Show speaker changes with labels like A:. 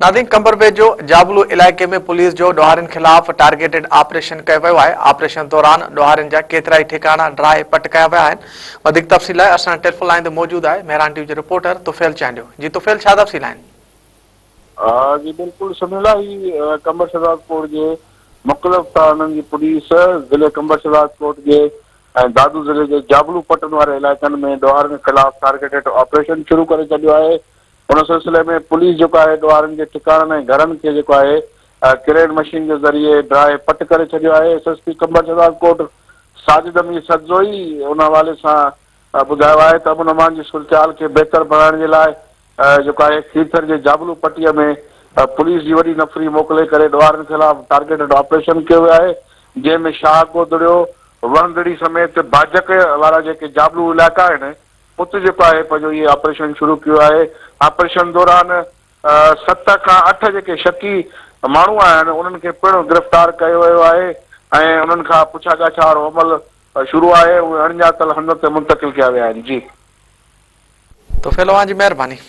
A: ناظرين قمبر ويجهو جابلو علائقي ۾ پوليس جو ڏوهارين خلاف ٽارگيٽڊ آپريشن ڪيو ويو آهي، آپريشن دوران ڏوهارين جا ڪيترائي ٺڪاڻا ڊاهي پٽ ڪيا ويا آهن، وڌيڪ تفصيل لاء اسان ٽيليفون لائين تي موجود آهي مهراڻ ٽي وي جو رپورٽر طفيل چانڊيو جي طفيل ڇا تفصيل آهن؟
B: جي بلڪل سميع الله هي قمبر شهدادڪوٽ جي مختلف ٿاڻن جي پوليس ضلعي قمبر شهدادڪوٽ جي ۽ دادو ضلعي جي جابلو پٽن واري علائقن ۾ ڏوهارين خلاف ٽارگيٽڊ آپريشن شروع ڪري ڇڏيو آهي ان سلسلي ۾ پوليس جيڪو آهي ڏوهارين جي ٺڪاڻن ۽ گهرن کي جيڪو آهي ڪرين مشين جي ذريعي ڊاهي پٽ ڪري ڇڏيو آهي. S S P Qambar Shahdadkot Sajid Amir Sadozai ان حوالي سان ٻڌايو آهي ته امن امان جي صورتحال کي بهتر بڻائڻ جي لاء جيڪو آهي کيرٿر جي جابلو پٽي ۾ پوليس جي وڏي نفري موڪلي ڪري ڏوهارين خلاف ٽارگيٽڊ آپريشن ڪيو ويو آهي جنهن ۾ شاهه گودڙيو، وهندڙي سميت باجڪ وارا جيڪي جابلو علائقا آهن ات جيڪو آهي پنهنجو اهي آپريشن شروع ڪيو آهي، آپريشن دوران ست کان اٺ جيڪي شڪي ماڻهو آهن انهن کي پڻ گرفتار ڪيو ويو آهي ۽ انهن کان پڇا ڳاڇا وارو عمل شروع آهي، اهي اڻڄاتل هنڌ تي منتقل ڪيا ويا آهن. جي.
A: طفيل اوهان جي مهرباني.